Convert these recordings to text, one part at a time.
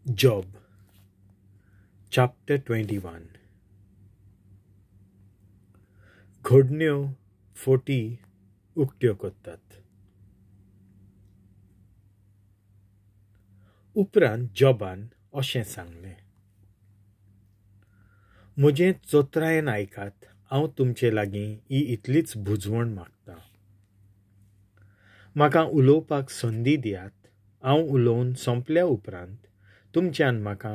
Job chapter 21. घडण्यो forty उक्त्यो करतात. उपरांत जॉबान अशें सांगलें, म्हजें चोत्रायेन आयकात, हांव तुमचे लागीं ही इतलीच भुजवण मागतां. म्हाका उलोवपाक संदी दियात. हांव उलोवन सोंपल्या उपरांत तुमच्यान म्हाका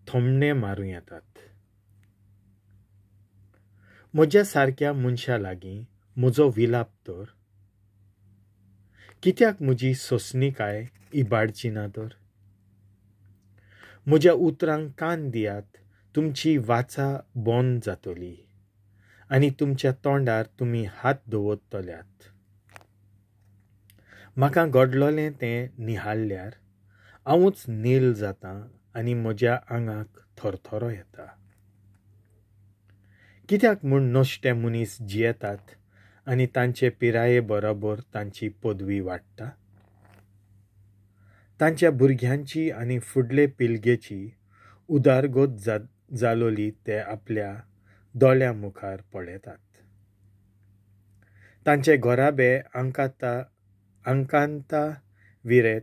थोमणे मारूं येतात. म्हज्या सारक्या मनशा लागीं म्हजो विलाप तर कित्याक म्हजी सोंसणीकाय इबाडची ना तर? म्हज्या उतरांक कान दियात, तुमची वाचा बंद जातली आनी तुमच्या तोंडार तुमी हात दवरतल्यात. म्हाका घडलोलें तें निहाळ्ळ्यार हांवूच नील जातां आनी म्हज्या आंगाक थरथरो येता. कित्याक म्हूण नश्टे मनीस जियेतात आनी तांचे पिराये बरोबर तांची पदवी वाडटा? तांच्या भुरग्यांची आनी फुडले पिळगेची उदारगत जालोली ते आपल्या दोळ्यां मुखार पळयतात. तांचे घराबे आंकांता विरेत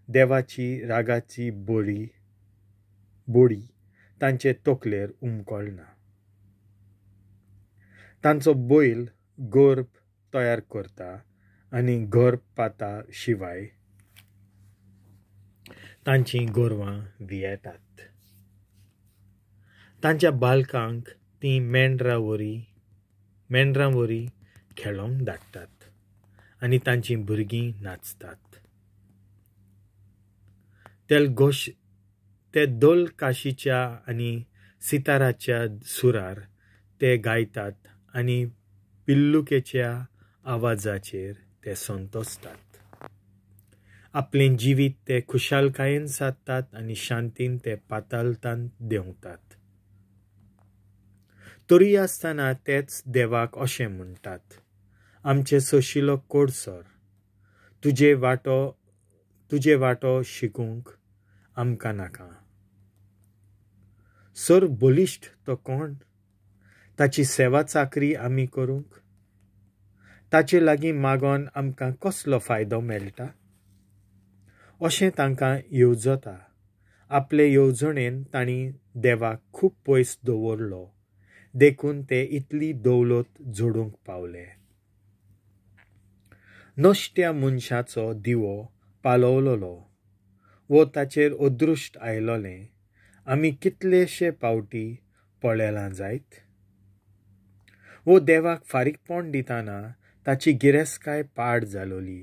देवाची रागाची बोडी तांचे तकलेर उमकळना. तांचो बैल गर्भ तयार करता आनी गर्भपाता शिवाय तांचीं गोरवां वियेतात. तांच्या बालकांक तीं मेंढरां वरी खेळोंक धाडटात आनी तांचीं भुरगीं नाचतात. ते दोल काशीच्या आनी सिताराच्या सुरार ते गायतात आनी पिल्लुकेच्या आवाजाचेर ते संतोसतात. आपलें जिवीत ते खुशालकायेन सादतात आनी शांतीन ते पातालतान देंवतात. तरी आसतना तेच देवाक अशें म्हणटात, आमचे सोशिलो कोडसर, तुजे वाटो शिकूंक आमकां नाका. सर बलिश्ट तो कोण? ताची सेवा चाकरी आमी करूंक? ताचे लागीं मागोन आमकां कसलो फायदो मेळटा? अशें तांकां येवजता. आपले येवजणेन तांणी देवाक खूब पयस दवरलो, देखून ते इतली दौलत जोडूंक पावले. नश्ट्या मनशाचो दिवो पालवलोलो वो ताचेर अदृश्ट आयलोलें आमी कितलेशे पावटी पळयलां जायत. वो देवाक फारीकपण दितना ताची गिरेस्तकाय पाड जालोली.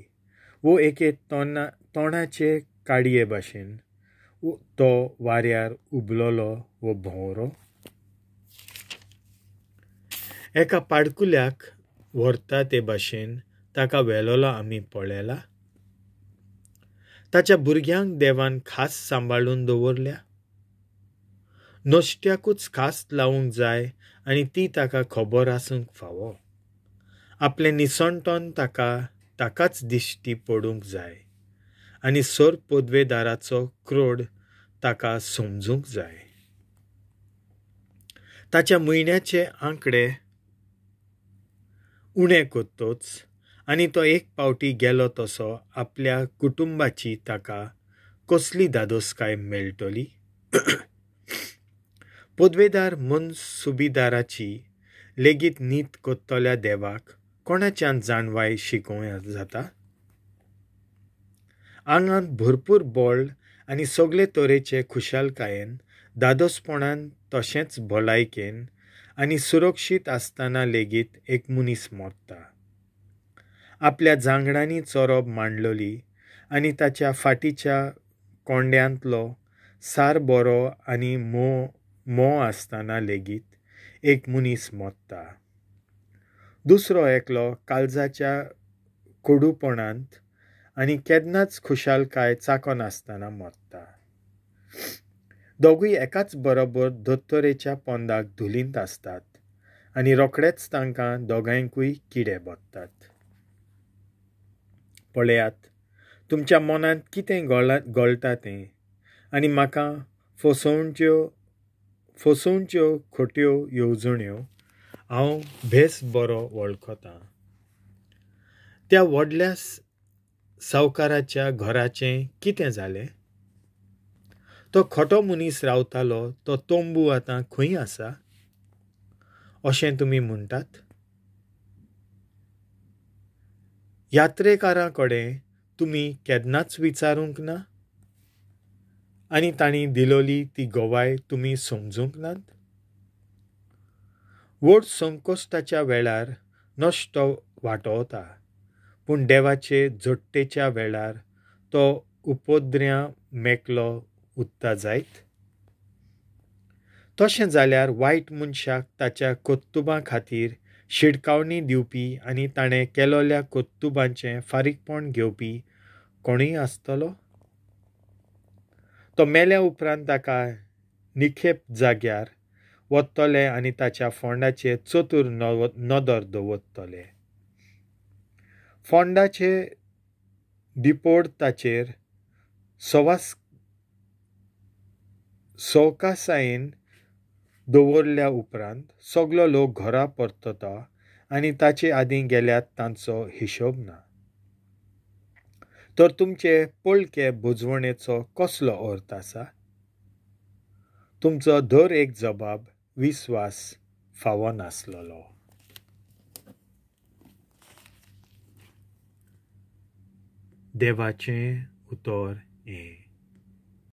वो एके तोंडाचे काडये भाशेन तो वाऱ्यार उबलोलो वो भोंवरो. एका पाडकुल्याक व्हरता ते भाशेन ताका व्हेलोलो आमी पळयला. ताच्या भुरग्यांक देवान खास सांबाळून दवरल्या. नश्ट्याकूच खास लावंक जाय आनी ती ताका खबर आसूंक फावो. आपलें निसणटण ताकाच दिश्टी पडूंक जाय आनी सर पदवेदाराचो क्रोड ताका समजूंक जाय. ताच्या म्हयन्याचे आंकडे उणे करतोच आनी तो एक पावटी गेलो तसो आपल्या कुटुंबाची ताका कसली धादोसकाय मेळटली? पदवेदार मनसुबीदाराची लेगीत नीत करतल्या देवाक कोणाच्यान जाणवाय शिकोवं जाता? आंगांत भरपूर बळ आनी सगळे तरेचे खुशालकायेन, धादोसपणान, तशेंच भलायकेन आनी सुरक्षीत आसतना लेगीत एक मनीस मरता. आपल्या जांगडांनी चोरप मांडलोली आनी ताच्या फाटीच्या कोंड्यांतलो सार बरो आनी मोव आसतना लेगीत एक मनीस मरता. दुसरो एकलो काळजाच्या कोडूपणांत आनी केन्नाच खुशालकाय चाकनासतना मरता. दोगूय एकाच बरोबर दोतोरेच्या पोंदाक धुलींत आसतात आनी रोखडेच तांकां दोगांयकूय किडे बदतात. पळयात, तुमच्या मनांत कितें गळटा तें आनी म्हाका फसोवच्यो खोट्यो येवजण्यो हांव भेस बरो वळखतां. त्या व्हडल्या सावकाराच्या घराचें कितें जालें? तो खोटो मनीस रावतालो तो तंबू आतां खंय आसा अशें तुमी म्हणटात? यात्रेकारां कडेन तुमी केन्नाच विचारूंक ना आनी तांणी दिलोली ती गवाय तुमी समजूंक नात? व्हड संकश्टाच्या वेळार नश्टो वाटवता, पूण देवाचे जोडटेच्या वेळार तो उपद्र्यां मेकलो उत्ता जायत? तशें जाल्यार वायट मनशाक ताच्या कर्तुबां खातीर शिडकावणी दिवपी आनी ताणें केलोल्या कर्तुबांचें फारीकपण घेवपी कोणूय आसतलो? तो मेल्या उपरांत ताका निखेप जाग्यार वतले आनी ताच्या फोंडाचेर चतूर नदर दवरतले. फोंडाचे दिपोड ताचेर सवकासायेन दवरल्या उपरांत सगलो लोक घरा परतता आनी ताचे आदीं गेल्यात तांचो हिशोब ना. तर तुमचे पळके बुजवणेचो कसलो अर्थ आसा? तुमचो दर एक जबाब विस्वास फावो नासलेलो. देवाचें उतर हें.